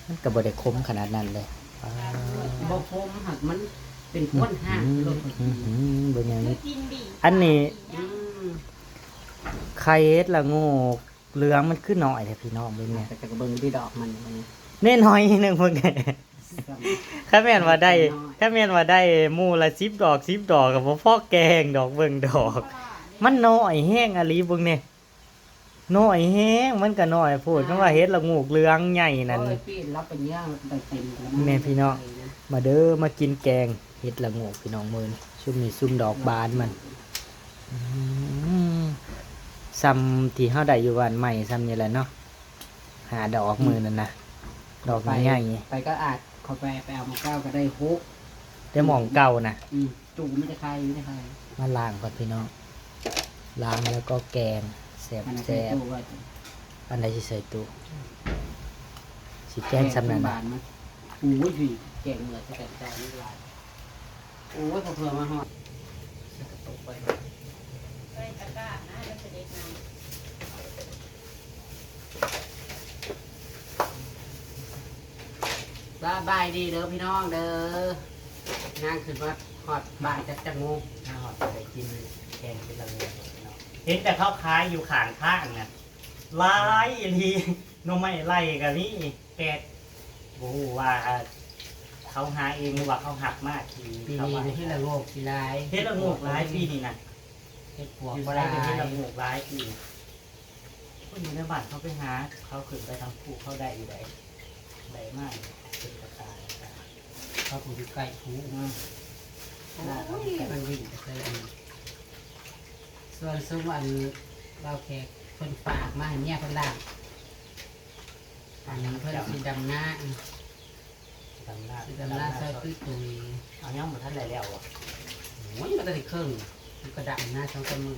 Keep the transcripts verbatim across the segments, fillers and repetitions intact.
มันก็บ่ได้ขมขนาดนั้นเลย อ่า บ่ขม หากมันเป็นก้นห่าง อืม รส อืมอืมเบิ่งอย่างนี้ อันนี้ อืม ไข่เห็ดละโงกเหลืองมันคือน้อยแท้พี่น้อง เบิ่งเนี่ย แต่ก็เบิ่งที่ดอกมัน น้อยๆหนึ่งเบิ่งเนี่ย ถ้าแม่นว่าได้ ถ้าแม่นว่าได้หมู่ละสิบดอก สิบดอกก็บ่พอแกงดอก เบิ่งดอก มันน้อยแฮงอะลี เบิ่งเนี่ย น้อยแฮง มันก็น้อยโพด คำว่าเห็ดละโงกเหลืองใหญ่นั่น โอ้ยพี่รับไปเยอะได้เต็มแล้ว แม่พี่น้อง มาเด้อ มากินแกงเห็ดละโงกพี่น้อง มื้อนี้ ซุมนี้ซุมดอกบานมัน อืม ซ่ำที่เฮาได้อยู่บ้านใหม่ ซ่ำนี่แหละเนาะ ห้าดอกมื้อนั้นนะ ดอกใหญ่ๆ ไปก็อาจเขาไป ไปเอามาเก้าก็ได้หก แต่หม่องเก่านะ อืม จูมันจะคายอยู่ในคาย มาล้างก่อนพี่น้อง ล้างแล้วก็แกง แซ่บ อันนั้น แซ่บ ใส่ตู้ไว้ อันใดสิใส่ตู้ สิแกงซ่ำนั่น บานมัน โอ้ยพี่ แกงเหมือนจะแต่งจานนี่หลาย โอ้ยพอเพื่อมาฮอด ใส่กระตุกไป ใส่ตะกร้านะแล้วจะได้นำ สบายดีเด้อพี่น้องเด้อ นางขึ้นมาฮอดบ้านจักจักโมง มาฮอดไปกินแกงเป็นละเงยเนาะ เห็นแต่เขาขายอยู่ข้างทางนะ หลายอีหลี หน่อไม้ไล่ก็มี แปลก บ่ฮู้ว่าเขาหาเองหรือว่าเขาหักมาที่ ปี เขา นี้ ว่า เห็ดละโงกสิหลาย เห็ดละโงกหลายปีนี้นะ เห็ดปวก อยู่ บ่ ไส หลาย ก็เห็ดละโงกหลายปีนี้ คนอยู่ในบ้านเขาไปหา เขาขึ้นไปทางภูเขาได้อยู่ได ได้มาเป็นกระต่าย เขาปลูกอยู่ใกล้ภู อืม โอ้ยมันวิ่งไปใส่อันนี้ ส่วนซุมอันบ่าวแขกเพิ่นฝากมาให้เมียเพิ่นล้าง อันนั้นเพิ่นสิดำนา ดำนา สิดำนาซอยตุ้ยตุ้ย เอายังบ่ทันได้แล้วอ่ะ โอ้ยมันก็ได้ครึ่ง มันก็ดำนาสองสามมื้อ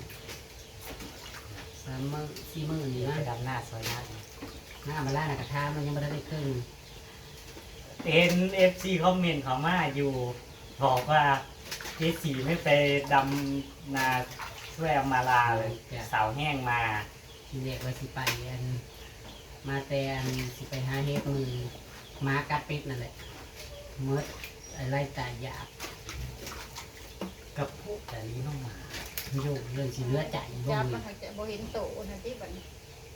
สามมื้อสี่มื้อนี่นะ ไปดำนาซอยนา น้ามาล่าน่ะกระทามันยังบ่ทันได้ครึ่ง เห็นเอฟซีคอมเมนต์เขามาอยู่ บอกว่าเจสีไม่ไปดำนาช่วยอำมาลาเลย เสาแห้งมา ทีแรกว่าสิไปอัน มาแต่อันสิไปหาเฮ็ดมื้อหมากัดเป็ดนั่นแหละ หมดอะไรตายอยาก กับพวกแต่นี้น้องหมา อยู่เรื่องสิเหลือใจบ่ จับ มี มันหากจะบ่เห็นโตนะที่บัดนี้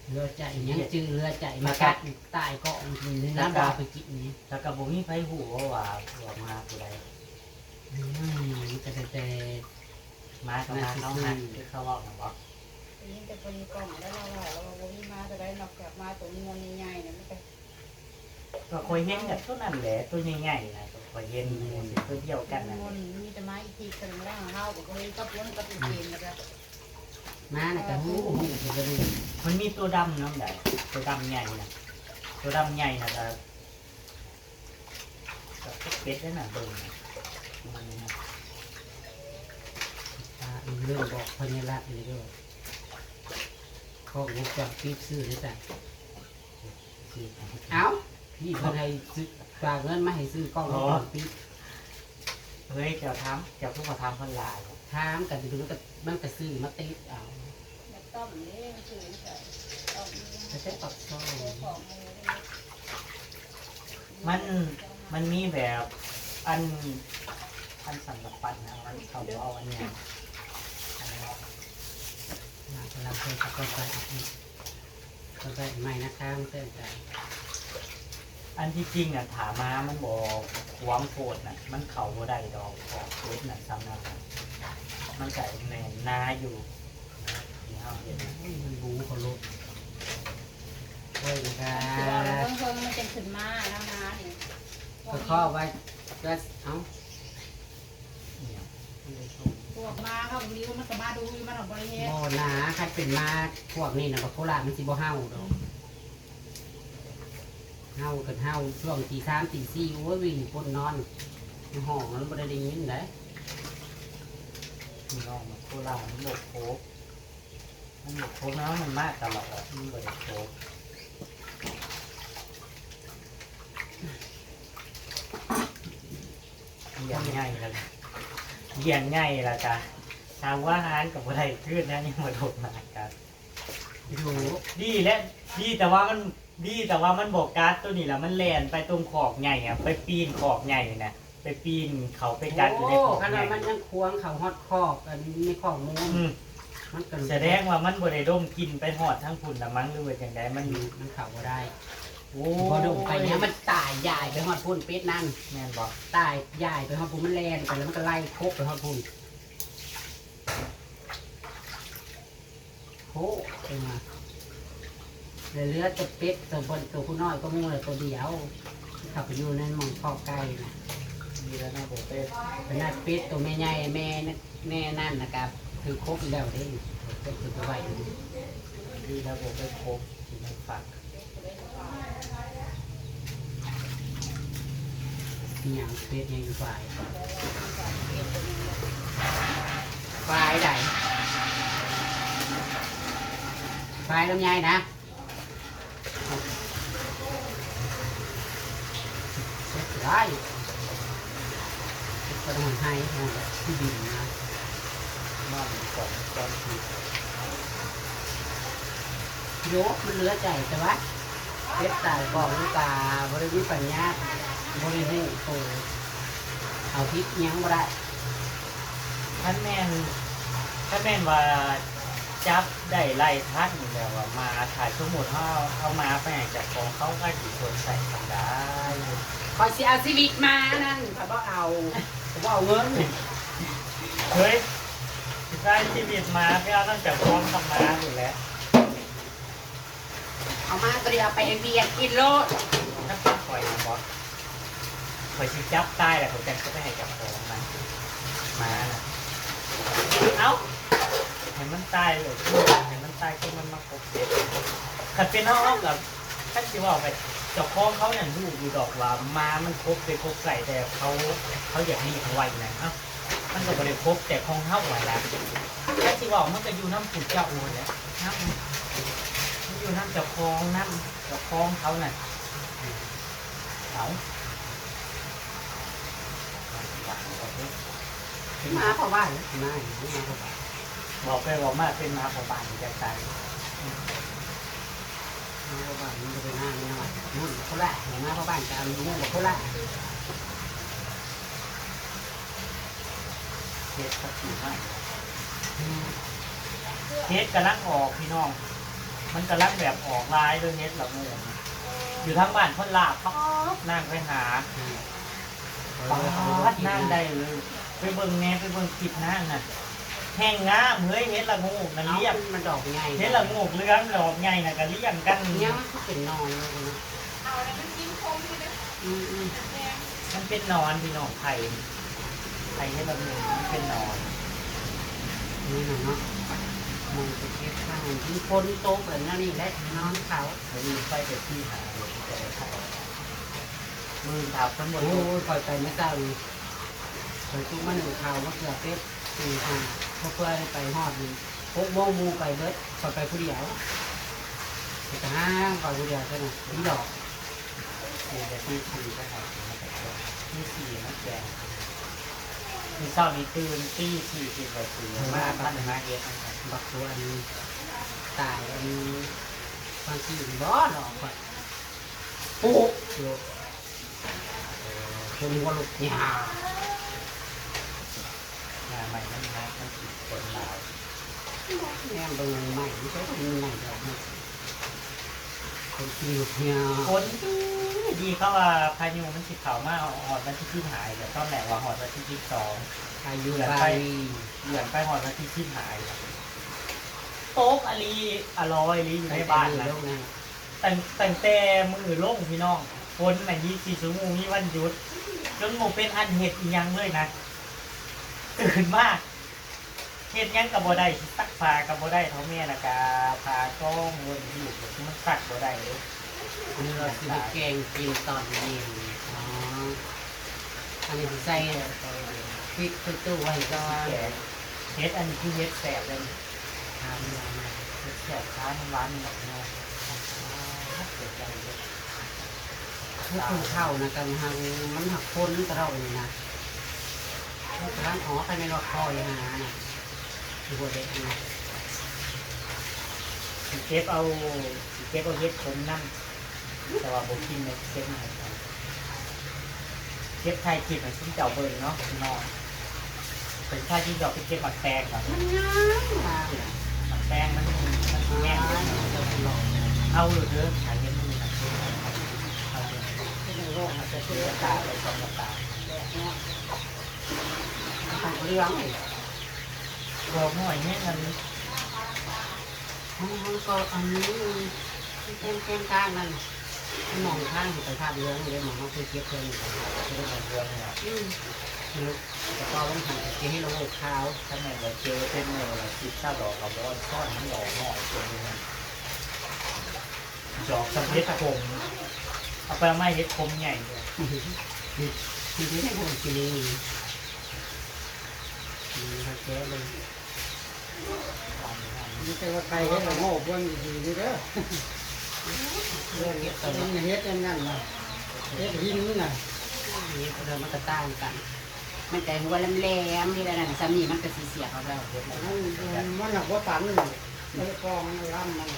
เหลือใจยังจื้อเหลือใจมากัดตายก็กินนี่น้ำบ่เอาไปกินนี่ แล้วก็บ่มีไผฮู้ว่าว่าว่ามาผู้ใด อืมมันก็แต่แต่ มาก็มาเขาหักคือเขาเว้าน่ะบ่ ได้ยินแต่คนกล่องแล้วเราว่าเราบ่มีมาเท่าใดนอกจากมาตัวมันใหญ่ๆเนี่ยมันก็ ก็คอยเห็นกับตัวนั้นแหละ ตัวใหญ่ๆนะก็คอยเห็นหมู่สิตัวเดียวกันนะ มันมีแต่ไม้อีกทีกันแล้วเฮาก็เลยกับวนกับอีกทีแล้วก็ มาน่ะก็ฮู้ฮู้ก็บ่รู้ มันมีตัวดำนำได้ ตัวดำใหญ่นะ ตัวดำใหญ่นะก็ก็เป็ดนั่นน่ะเบิ่งนะมันนะ อ่าเรื่องบอกพญารัตน์นี่เด้อ ของวงจรปิดซื้อได้จ้ะ เอ้า พี่เพิ่นให้ซื้อ ฝากเงินมาให้ซื้อกล้องวงจรปิด เฮ้ย เจ้าถาม เจ้าคือบ่ถามคนหลาย ถามกันดูแล้วก็มันก็ซื้อมาติดเอา แบบต้อมนี่คือใส่ต้อมนี่ แต่แต่ปากซอย ของมัน มัน มันมีแบบอัน อันสำหรับปั่นนะ มันเขาบอกว่าเนี่ย มาพลังเพิ่นก็ไปอีกก็ไปใหม่นะคะมันเติมกัน อันที่จริงอ่ะ ถามมามันบอกขวางโพดน่ะ มันเข้าบ่ได้ดอก ขอบโพดน่ะ ซ้ำนั่นน่ะ มันก็แน่นหนาอยู่นะที่เฮาเห็นน่ะ อุ้ยมันรู้เขาลดเพิ่นก็ ตัวเราเพิ่งเพิ่งมันจะขึ้นมาแล้วนะนี่ ก็ข้อไว้ก็เอ้า เนี่ย พวกมาเขาบางทีมันก็มาดูอยู่มันเอาบริเฮ็ด บ่หนาคันเป็นมาพวกนี้นะบักโคราชมันสิบ่เห่าดอก เห่ากันเห่าช่วงตีสามตีสี่ โอ้ย วิ่งปล้นนอน ห้องมันบ่ได้ได้ยินได้ พี่น้องมันโคราชมันบกโคกมันบกโคกนะ มันมาตลอด มันบ่ได้โคกเลี้ยงใหญ่แล้วเลี้ยงใหญ่แล้วจ้ะ ถามว่าอาหารกับบ่ได้คืนนะ ยังบ่โดดมากัน อยู่ ดีและดีแต่ว่ามัน ดีแต่ว่ามันบ่กัดตัวนี้ล่ะ มันแล่นไปตรงคอกใหญ่อะ ไปปีนคอกใหญ่น่ะ ไปปีนเข้าไปกัดอยู่ในคอกใหญ่ โอ้ ขนาดมันยังขวางเข้าฮอดคอก อันในคอกหมู อืม มันก็ แสดงว่ามันบ่ได้ดมกลิ่นไปฮอดทางพุ้นละมั้ง หรือว่าจั่งใด มัน อืม มันเข้าบ่ได้ โอ้ย บ่ดมไปเนี่ย มันตายยายไปฮอดพุ้น เป็ดนั่น แม่นบ่ ตายยายไปฮอดพุ้น มันแล่นไปแล้วมันก็ไล่ครบไปฮอดพุ้น โห เออ แล้วเหลือแต่เป็ดตัวบน ตัวผู้น้อยก็หมู่ละตัวเดียว เข้าไปอยู่ในหม่องคอกไก่น่ะ ดีแล้วนะบ่เป็ด ขนาดเป็ดตัวแม่ใหญ่ แม่ แม่นั่นน่ะก็ถือครบอีกแล้วเด้ เป็ดตัวไว้ ดีแล้วบ่ไปครบที่มันฝัก อิหยังเป็ดยังอยู่ฝ่าย ฝ่ายใด ฝ่ายลำไยนะ เสียดาย เฮ็ดบ่ได้ให้ มันแบบที่ดินนะ บ้านก่อนก่อนที่ โยกมันเหลือใจแต่ว่า เฮ็ดตายบอกลูกตา บ่ได้มีปัญญา บ่ได้ฮู้โต เอาผิดหยังบ่ได้ คันแม่น คันแม่นว่าจับได้ไล่ทันแบบว่าหมา ถ้าสมมุติเฮาเอาหมาไปให้เจ้าของเขา เขาสิชดใช้กันได้ ข้อยสิเอาชีวิตหมานั่น ข้อยบ่เอา ข้อยบ่เอาเงิน เฮ้ย สิใช้ชีวิตหมาไปเอานำเจ้าของกับหมาพู้นแหละ เอามาตัวเดียวไปเฮ็ดเวียกกินโลด ถ้าเป็นข้อยนะบ่ ข้อยสิจับตายแล้วข้อยจั่งสิไปให้เจ้าของมัน หมาน่ะ เอ้า ให้มันตายเลย ให้มันตายคือมันมาคบเด็ก คันเป็นเฮา เฮาก็ คันสิเว้าไป เจ้าของเขานั่นฮู้อยู่ดอกว่าหมามันคบไปคบไก่ แต่เขา เขาอยากเลี้ยงไว้นะ เอ้า มันก็บ่ได้คบแต่ของเฮาหั่นล่ะ คันสิเว้ามันก็อยู่นำผู้เจ้านั่นแหละ นำ มันอยู่นำเจ้าของ นำเจ้าของเขานั่น เอา หมาพ่อบ้าน หมา หมาพ่อบ้าน บอกไปบอกมาเป็นหมาพ่อบ้านจะตาย หมาพ่อบ้านมันก็เป็นหมาน้อย หมูโคราช หมาพ่อบ้านจะเอาหมูโคราช เฮ็ดสักทีให้ อืม เฮ็ดกำลังออกพี่น้อง มันกำลังแบบออกหลายเลยเฮ็ดละโงก อยู่ทางบ้านเพิ่นลาบป๊าด นางไปหา อืม ป๊าด นางได้เลย ไปเบิ่งแหน่ ไปเบิ่งคลิปนางน่ะ แฮงงามเฮ้ย เฮ็ดละโงกน่ะ เอ้า เลี้ยง มันดอกใหญ่ เฮ็ดละโงกเหลืองดอกใหญ่น่ะก็เลี้ยงกัน ยังมันคือเป็นหน่ออยู่เนาะ เอาแล้วมันกินคมอยู่เด้อ อืมอืม มันเป็นหนอนพี่น้อง ไข่ ไข่เฮ็ดละโงกมันเป็นหนอน นี่น่ะเนาะ มันไปเก็บข้างที่ฝนตกแบบนั้นนี่แหละ นอนเขา มื้อไปแต่ที่หาเลย แต่ละมื้อถามเพิ่นบ่ โอ้ย ข้อยไปมื้อเช้านี่ ข้อยจุกมานึ่งข้าวมาเกลือเป็ด ตีห้า พอเพื่อนไปฮอดนี่ หกโมงหมู่ไปเบิด ข้อยไปผู้เดียว ไปแต่ห้างข้อยผู้เดียวเท่านั้น ผีหลอก ตีแต่ตีสี่ก็หอด ตีสี่มาแกง มื้อเช้านี่ตื่นตีสี่ สิบกว่าปี มาพันมาเฮ็ดนะครับ บักตัวอันนี้ ตายอันนี้ บางทีบ่หลอกข้อย ปุ๊บอยู่ เออ คนหัวลุกเนี่ย หน้าใหม่มันหา มันสิคนลาว แม่นเบิ่งใหม่ ไม่ใช่คนใหม่ดอกนะ คนคิวเนี่ย คนดี ดีเขาว่าพายุมันสิเข้ามาฮอดวันที่สิบห้า แต่ตอนแรกว่าฮอดวันที่สิบสอง พายุ เลื่อนไป บาลี เลื่อนไปฮอดวันที่สิบห้า ตกอหลีอลออีหลีอยู่ในบ้านนะ ตั้ง ตั้งแต่มื้อลงพี่น้อง ฝนน่ะยี่สิบสี่ชั่วโมง มีวันหยุด จนบ่เป็นอันเฮ็ดอิหยังเลยนะ ตื่นมา เฮ็ดหยังก็บ่ได้ สิซักผ้าก็บ่ได้ เฒ่าแม่น่ะก็ผ้าจองวนอยู่ มันซักบ่ได้เด้ อันนี้เราสิมาแกงกินตอนเย็น อ๋อ อันนี้สิใส่พริกตู้ๆไว้ก่อน เฮ็ดอันนี้คือเฮ็ดแซ่บเลย ทานหน่อยนะ เฮ็ดแซ่บ ทานหวานหน่อยนะ เสียใจเลย คือคนเฒ่านะ กำลัง มันหักคนตลอดเลยนะ มันกำลังออกไปในรถคอยหานะ คือบ่ได้นะ สิเก็บเอา สิเก็บเอาเห็ดขมนำ แต่ว่าบ่กินเลยเก็บมาให้เขาเก็บไทยกินให้ซุมเจ้าเบิ่งเนาะพี่น้องเป็นไทยที่เจ้าไปเก็บหมากแตงครับ มันงามว่ะ หมากแตงมันมันสิแม่นเอาเลยเด้อหาเงินมันหาซื้อเอาเลย เป็นโรคมันจะ ซื้ เกิ อ ด ตาไปสองตา แบบเนี้ยผักเหลือง ตัวหน่อยเนี่ยมัน มันก็อันนี้มันเป็นเป็นกลางนั่นหมองข้างอยู่ไปทาบเหลืองเลยหมองเขาเคยเก็บเพิ่มอยู่ไปทาบ เรื่องเรื่องเนี่ย อืมแล้วก็ต้องทำจะให้เราขาว ถ้าแม่นเราเจอเป็นแม่นเราคิดซาดอกเราบอกว่าซ่อนมันหลอกหน่อยตัวนี้มันดอกสำเร็จคมเอาไปเอาไม้เฮ็ดคมใหญ่เลย คือที่ได้คนกินเองนี่เขาแก้เลย มันแต่ว่าใครเฮ็ดละโง่บนดีนี่เด้อ เรื่องเฮ็ดตล มันเฮ็ดอันนั้นน่ะเฮ็ดหินน่ะ นี่เรามันก็ต่างกัน มันแต่หัวแหลมๆนี่แหละนั่นสามีมันก็สีเสียเขาแล้ว มันมันหนักว่าปันมันกองลำมัน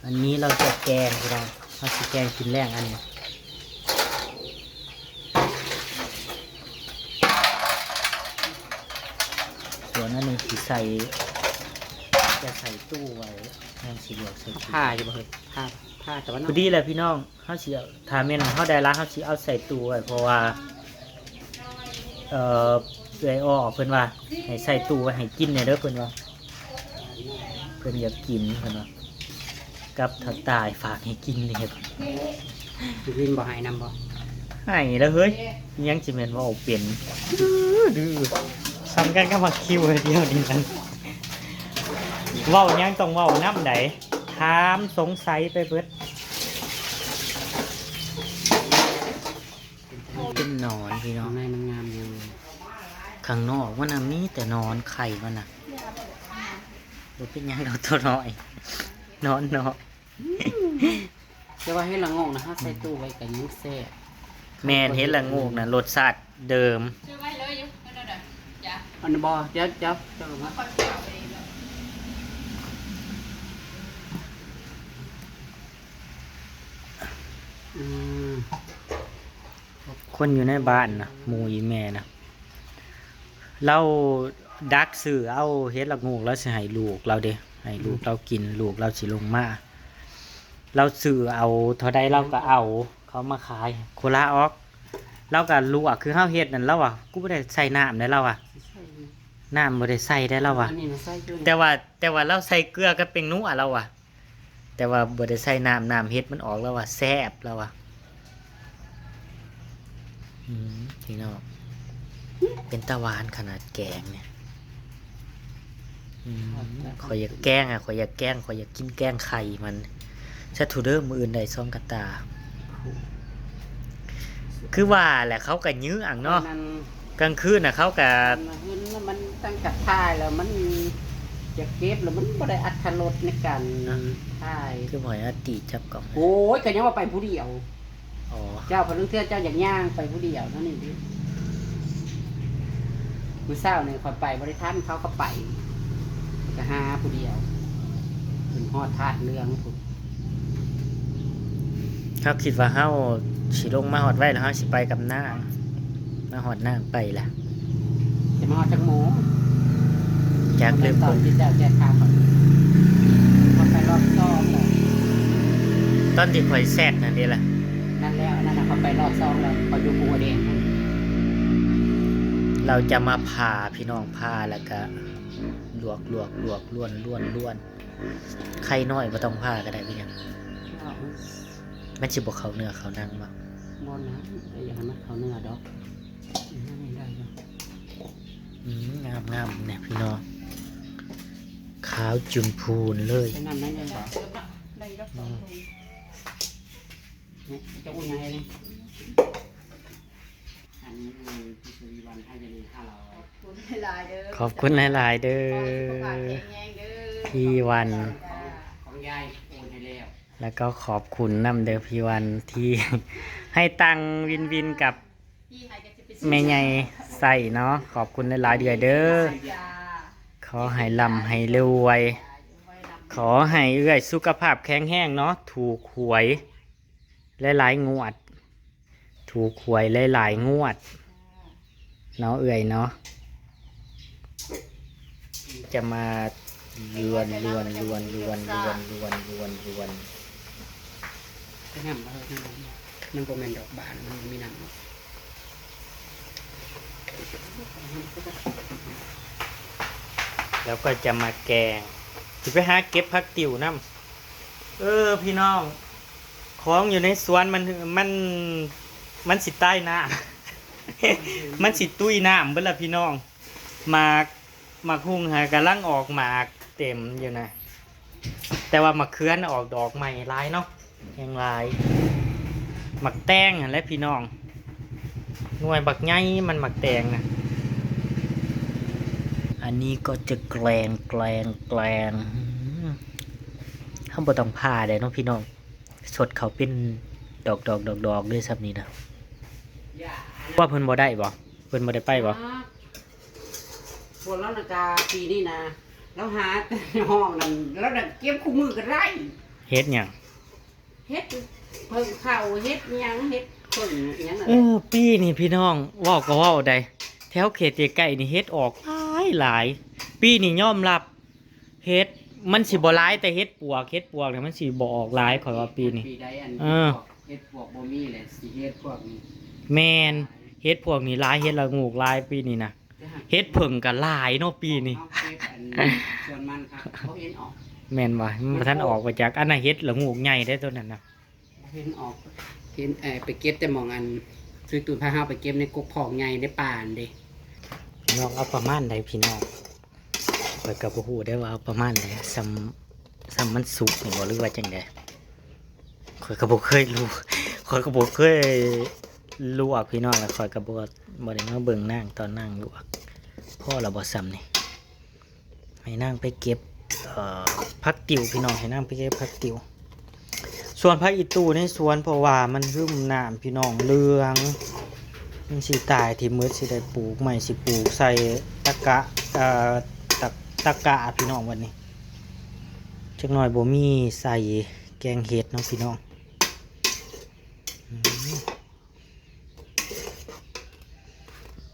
อันนี้เราจะแกงพี่น้องเราสิแกงกินแรงอันนี้ส่วนอันนี้สิใส่จะใส่ตู้ไว้แม่นสิลวกใส่ตู้ ผ้าอยู่บ่เฮ้ยผ้าผ้าแต่ว่า พ เนาะ อดีแหละพี่น้องเขาสิเอาถ้าแม่นเขาได้ละเขาสิเอาใส่ตู้ไว้เพราะว่า เอ่อเอื้อยอ้อเพิ่นว่าให้ใส่ตู้ไว้ให้กินเนี่ยเด้อเพิ่นว่า เพิ่นอยากกินเพิ่นว่ากับถ้าตายฝากให้กินเนี่ย วินบ่หายนำบ่ ให้แล้วเฮ้ยยังสิแม่นเว้าเป็นดื้อดื้อซ้ำกันกับหมากคิวเดียวนี่นั่นเว้ายังต้องเว้านำใดถามสงสัยไปเบิด เป็นหนอนพี่น้อง ข้างในมันงามอยู่ ข้างนอกมันน่ะมีแต่หนอนไข่มันน่ะบ่เป็นหยังดอกตัวน้อยหนอนเนาะ แต่ว่าเฮ็ดละโงกนะถ้าใส่ตู้ไว้ก็ยิ่งแซ่บ แม่นเห็ดละโงกน่ะรสชาติเดิม ซื้อไว้เลยอยู่นั่นน่ะจ้ะ อันนี้บ่เดี๋ยวเดี๋ยวเดี๋ยวมา ค่อยเปลี่ยนเอาเองเนาะ อืม คนอยู่ในบ้านนะหมู่อีแม่นะเราดักซื้อเอาเห็ดละโงกแล้วสิให้ลูกเราเด้ให้ลูกเรากินลูกเราสิลงมาเราซื้อเอาเท่าใดเราก็เอาเขามาขายโคลาออกเราก็ลวกคือเฮาเฮ็ดนั่นแล้วอ่ะกูบ่ได้ใส่น้ำได้แล้วอ่ะน้ำบ่ได้ใส่ได้แล้วอ่ะ อันนี้นะใส่อยู่ แต่ว่าแต่ว่าเราใส่เกลือกับแป้งนัวแล้วอ่ะ แต่ว่าบ่ได้ใส่น้ำน้ำเห็ดมันออกแล้วว่าแซ่บแล้วว่าอืมพี่น้องเป็นตาหวานขนาดแกงเนี่ยอืมข่อยอยากแกงอ่ะข่อยอยากแกงข่อยอยากกินแกงไข่มันซะถูเด้อมื้ออื่นได้ซองกระตา คือว่าแหละเขาก็ยื้ออังเนาะ นั่น กลางคืนน่ะเขาก็ มันมันตั้งกับถ่ายแล้วมันจะเก็บแล้วมันบ่ได้อรรถรสในการ อ่ะ ถ่าย คือหอยอาติจับกล่อง โอ้ยก็ยังว่าไปผู้เดียว อ๋อ เจ้าพอลุงเทื่อเจ้าอย่างย่างไปผู้เดียวนั่นเองดิมื้อเช้าเนี่ยคอยไปบริษัทเขาก็ไปก็หาผู้เดียวถึงฮอดธาตุเรืองพุ้น เขาคิดว่าเฮาสิลงมาฮอดไว้แล้วเฮาสิไปกับนางมาฮอดนางไปล่ะ จะมาฮอดจักโมง จักลืม ตอนที่เจ้าแจกทางเขาเขาไปรอบสองเลย ตอนที่ข่อยแซดนั่นเด้ล่ะ นั่นแล้วนั่นน่ะเขาไปรอบสองแล้วเขาอยู่ภูกระดึง เราจะมาผ่าพี่น้องผ่าแล้วก็ลวกลวกลวกล้วนล้วนล้วนไข่น้อยบ่ต้องผ่าก็ได้พี่น้องมันสิบ่เข้าเนื้อเข้าหนังบ่ บนนะแต่อย่าให้มันเขาเนื้อดอกอืมได้อยู่ อืมงามงามเนี่ยพี่น้องขาวจุนพูนเลย ใช้น้ำได้ยังบ่ ได้ดอกสองถุง เนี่ยจะอุ่นยังไงเนี่ยอันนี้คือพี่สุริวันให้จะมีห้าร้อย ขอบคุณหลายๆเด้อ ขอบคุณหลายๆเด้อ ขอให้สุขภาพแข็งแรงเด้อ พี่วัน จ้า ของยายโอนให้แล้ว แล้วก็ขอบคุณนำเด้อพี่วันที่ ให้ตังค์วินวินกับ พี่ให้กันสิไป แม่ใหญ่ใส่เนาะขอบคุณหลายๆเด้อเด้อ จ้า ขอให้ร่ำให้รวย ไว้นำ ขอให้เอื้อยสุขภาพแข็งแรงเนาะ ถูกหวยหลายๆงวด ถูกหวยหลายๆงวด เนาะเอื้อยเนาะ จะมาลวนลวนลวนลวนลวนลวนลวนลวน ไปนำเอาเถอะ มันบ่แม่นดอกบาน มันบ่มีน้ำหรอก แล้วก็จะมาแกง สิไปหาเก็บผักติ๋วนำ เออพี่น้อง ของอยู่ในสวนมัน มัน มันสิตายน้ำ มันสิตุ้ยน้ำเบิดละพี่น้อง หมาก หมากฮุ่งหากำลังออกหมากเต็มอยู่นะ แต่ว่าหมากเขือน่ะออกดอกใหม่หลายเนาะ แฮงหลาย หมากแตงหั่นแหละพี่น้อง หน่วยบักใหญ่มันหมากแตงนะ อันนี้ก็จะแกลง แกลง แกลง อืม เฮาบ่ต้องผ่าเด้เนาะพี่น้อง สดเขาเป็นดอกๆๆๆเลยส่ำนี้นะ ว่าเพิ่นบ่ได้บ่ เพิ่นบ่ได้ไปบ่ พวกเรานะกาปีนี้นะ เราหาแต่ห้องนั่น เราน่ะเก็บคู่มือก็ได้ เฮ็ดหยัง เฮ็ดเพิ่งเข้า เฮ็ดหยัง เฮ็ดเพิ่งหยังนั่น เอ แหละ อ ปีนี้พี่น้อง เว้าก็เว้าได้ แถวเขตใกล้ๆนี่เฮ็ดออกหลายหลาย ปีนี้ยอมรับ เฮ็ด มันสิบ่หลาย แต่เห็ดปวก เห็ดปวกเนี่ยมันสิบ่ออกหลาย ข้อยว่าปีนี้ ปีใดอัน เออ เห็ดปวก เห็ดปวกบ่มีแหละ สิเห็ดพวกนี้ แม่น เห็ดพวกนี้หลาย เห็ดละโงกหลายปีนี้นะ แต่หาก เห็ดเผิ่งก็หลายเนาะปีนี้ เอาเก็บอันส่วนมันครับ เขาเห็นออก แม่นบ่ มันบ่ทันออกไปจาก อันน่ะเห็ดละโงกใหญ่เด้อตัวนั้นนะ บ่เห็นออก เห็น เอ่อ ไปเก็บแต่หม่องอัน ซื้อตูนพาเฮาไปเก็บในกกพอกใหญ่ในป่าหั่นเด้ น้องเอาประมาณใดพี่น้อง ข้อยก็บ่ฮู้ได้ว่าเอาประมาณใด ส่ำ ส่ำมันสุกนี่บ่ หรือว่าจั่งใด ข้อยก็บ่เคยรู้ ข้อยก็บ่เคยลวกพี่น้อง แล้วข้อยก็บ่ บ่ได้มาเบิ่งนางตอนนางลวก พอแล้วบ่ส่ำนี่ ให้นางไปเก็บ เอ่อ ผักติ๋วพี่น้อง ให้นางไปเก็บผักติ๋ว ส่วนผักอีตู่ในสวน เพราะว่ามันหึมน้ำพี่น้อง เหลือง มันสิตายทิ่มหมด สิได้ปลูกใหม่ สิปลูกใส่ตะกะ เอ่อ ตะ ตะกะพี่น้อง บัดนี้ จักหน่อยบ่มีใส่แกงเห็ดเนาะพี่น้อง อืม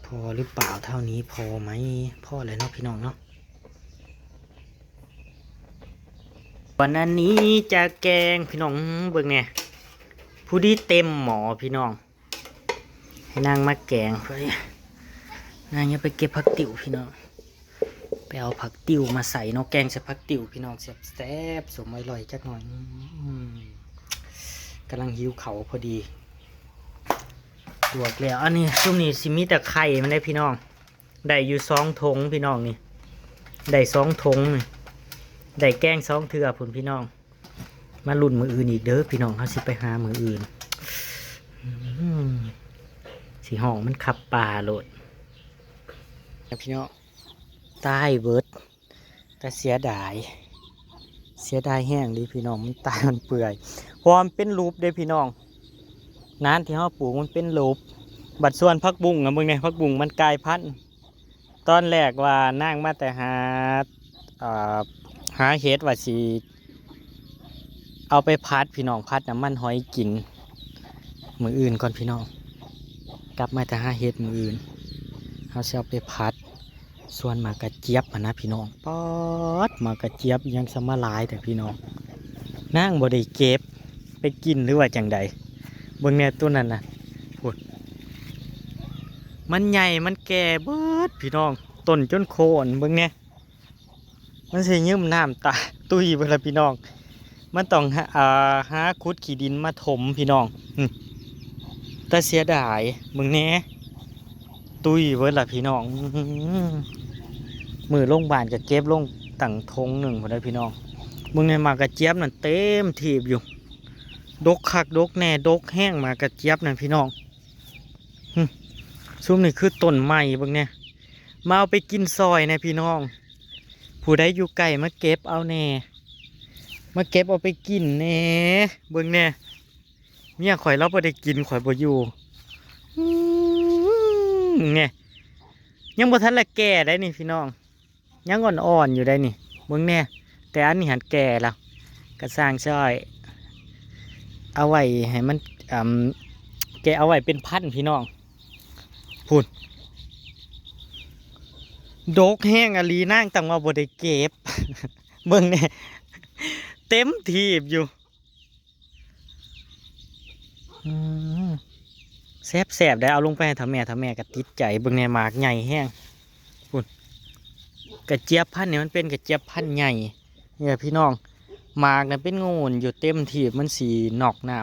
พอหรือเปล่า เท่านี้พอไหม พอแล้วเนาะพี่น้องเนาะ วันอันนี้จะแกงพี่น้อง เบิ่งแหน่ ผู้ดีเต็มหม้อพี่น้อง ให้นางมาแกง นางยังไปเก็บผักติ๋วพี่น้อง ไปเอาผักติ๋วมาใส่เนาะ แกงใส่ผักติ๋วพี่น้อง แซ่บๆ สมอร่อยจักหน่อย อืม กำลังหิวข้าวพอดี ลวกแล้ว อันนี้ ซุมนี้สิมีแต่ไข่มันได้พี่น้อง ได้อยู่สองถุงพี่น้องนี่ ได้สองถุงนี่ ได้แกงสองเทื่อพุ้นพี่น้อง มาลุ้นมื้ออื่นอีกเด้อพี่น้อง เฮาสิไปหามื้ออื่น อืม สิฮ้องมันขับป่าโลด พี่น้อง ตายเบิด แต่เสียดาย เสียดายแฮงเด้พี่น้อง มันตายมันเปื่อย เพราะว่ามันเป็นรูปเด้พี่น้อง นานที่เฮาปลูกมันเป็นรูป บัดส่วนผักบุ้งอะ เบิ่งแหน่ ผักบุ้งมันกลายพันธุ์ ตอนแรกว่านางมาแต่หา เอ่อ หาเห็ดว่าสิเอาไปผัดพี่น้อง ผัดน้ำมันหอยกิน มื้ออื่นก่อนพี่น้อง กลับมาแต่หาเห็ดมื้ออื่น เฮาสิเอาไปผัด ส่วนหมากกระเจี๊ยบหั้นนะพี่น้อง ป๊อด หมากกระเจี๊ยบยังสมาหลายแต่พี่น้อง นางบ่ได้เก็บไปกินหรือว่าจั่งใด เบิ่งแหน่ต้นนั้นน่ะ พุ้น มันใหญ่ มันแก่เบิดพี่น้อง ต้นจนโค่น เบิ่งแหน่ มันสิยืมน้ำตา ตุ้ยเบิดละพี่น้อง มันต้องหา อ่า หาขุดขี้ดินมาถมพี่น้อง อืม แต่เสียดาย เบิ่งแหน่ ตุ้ยเบิดละพี่น้อง อืม มื้อลงบ้านก็เก็บลงตั้งถุงหนึ่งพุ้นเด้อพี่น้อง เบิ่งแหน่ หมากกระเจี๊ยบนั่นเต็มถีบอยู่ ดกคักดกแน่ ดกแฮง หมากกระเจี๊ยบนั่นพี่น้อง อืม ซุมนี่คือต้นใหม่ เบิ่งแหน่ มาเอาไปกินซอยแหน่พี่น้อง ผู้ใดอยู่ใกล้มาเก็บเอาแหน่ มาเก็บเอาไปกินแหน่ เบิ่งแหน่ เมียข่อยลาวบ่ได้กิน ข่อยบ่อยู่ อืม แหน่ ยังบ่ทันละแก่ได้นี่พี่น้อง ยังอ่อนๆอยู่ได้นี่ เบิ่งแหน่ แต่อันนี้หันแก่แล้ว กะซ่างซ่อย เอาไว้ให้มัน อืม แก่เอาไว้เป็นพันธุ์พี่น้อง พุ้น ดกแฮงอะหลี นางตั้งว่าบ่ได้เก็บ เบิ่งแหน่ เต็มถีบอยู่ อืม แซ่บๆ ได้ เอาลงไปให้เฒ่าแม่ เฒ่าแม่ก็ติดใจ เบิ่งแหน่ หมากใหญ่แฮง พุ้น กระเจี๊ยบพันธุ์นี่มันเป็นกระเจี๊ยบพันธุ์ใหญ่เนี่ยพี่น้อง หมากน่ะเป็นโงนอยู่เต็มถีบ มันสินอกน้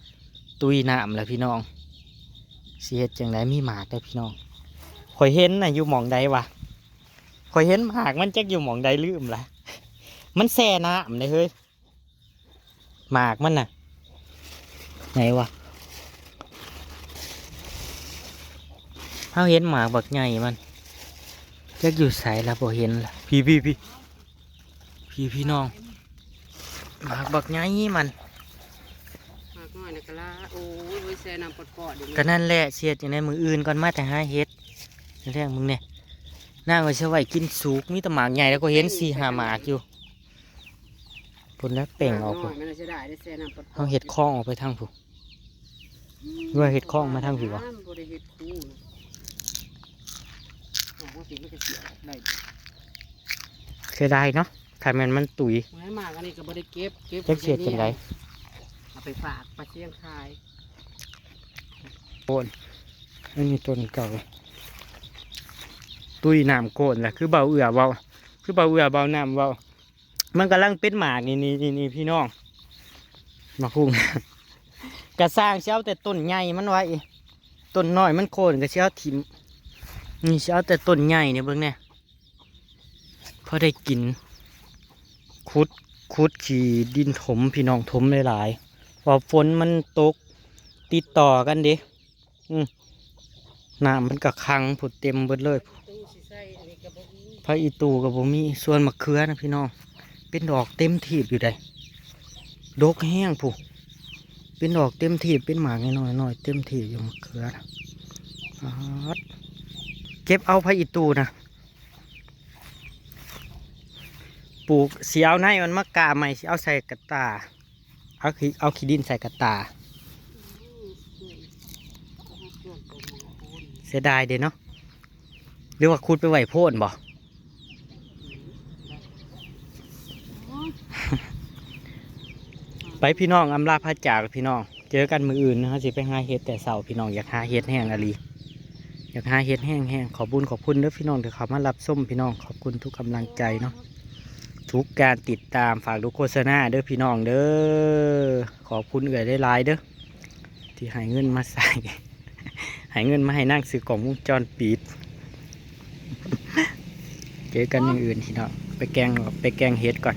ำ ตุยน้ำแล้วพี่น้อง สิเฮ็ดจั่งใด มีหมากได้อพี่น้อง ข้อยเห็นน่ะ อยู่หม่องใดวะ ข้อยเห็นหมากมันจักอยู่หม่องใด ลืมละ มันแช่น้ำเด้เฮ้ย หมากมันน่ะ ไหนวะ เฮาเห็นหมากบักใหญ่มัน จักอยู่ไสละ บ่เห็นละ พีพีพีพีพี่น้อง หมากบักใหญ่มัน หมากน้อยน่ะกะลา โอ้ย ไว้แช่น้ำปอดๆ เดี๋ยวนี้ ก็นั่นแหละ สิเฮ็ดจั่งใด มื้ออื่นก่อน มาแต่หาเห็ด แรงมึงเนี่ย นางว่าสิไว้กินสุก มีแต่หมากใหญ่ แล้วก็เห็นสี่ห้าหมากอยู่ พุ้นแล้วเป่งออก หมากน้อย พุ้น มันน่าเสียดายได้แช่น้ำปอดๆ เฮาเฮ็ดคลองออกไปทางพุ้น ว่าเฮ็ดคลองมาทางพีวะ บ่ได้เฮ็ดคูนะ ออกมาพีมันก็เสียได้ เสียดายเนาะ ถ้าแม่นมันตุย มื้อนั้นหมากอันนี้ก็บ่ได้เก็บ เก็บ จักสิเฮ็ดจั่งใด เอาไปฝากปลาเสี่ยงขาย โอน อันนี้ต้นเก่า ตุยน้ำโคนล่ะ คือเบาเอื้อเว้า คือเบาเอื้อเบาน้ำเว้า มันกำลังเป็นหมากนี่ นี่ นี่ นี่พี่น้อง หมากฮุ่ง กะซ่างสิเอาแต่ต้นใหญ่มันไว้ ต้นน้อยมันโคนก็สิเอาถิ่ม นี่สิเอาแต่ต้นใหญ่เนี่ย เบิ่งแหน่ พอได้กิน ขุด ขุดขี้ดินถมพี่น้อง ถมหลายๆ เพราะฝนมันตกติดต่อกันเด้ อืม น้ำมันก็ขังพุ้น เต็มเบิดเลย ผักอีตูก็บ่มี ส่วนมะเขือนะพี่น้อง เป็นดอกเต็มถีบอยู่ใด ดกแฮงพุ้น เป็นดอกเต็มถีบ เป็นหมากน้อยๆ เต็มถีบอยู่มะเขือนะ ป๊าด เก็บเอาผักอีตูนะ ปลูก สิเอาในมันมากาใหม่ สิเอาใส่กระต่า เอาขี้ เอาขี้ดินใส่กระต่า เสียดายเด้เนาะ หรือว่าขุดไปไว้โพนบ่ ไปพี่น้อง อำลาพระจากพี่น้อง เจอกันมื้ออื่นนะ เฮาสิไปหาเห็ดแต่เช้าพี่น้อง อยากหาเห็ดแฮงอะหลี อยากหาเห็ดแฮงๆ ขอบบุญขอบคุณเด้อพี่น้องที่เข้ามารับชมพี่น้อง ขอบคุณทุกกำลังใจเนาะ ทุกการติดตาม ฝากดูโฆษณาเด้อพี่น้องเด้อ ขอบคุณเอื้อยหลายๆเด้อ ที่ให้เงินมาใส่ ให้เงินมาให้นางซื้อกล้องวงจรปิด เจอกันมื้ออื่นพี่น้อง ไปแกง ไปแกงเห็ดก่อน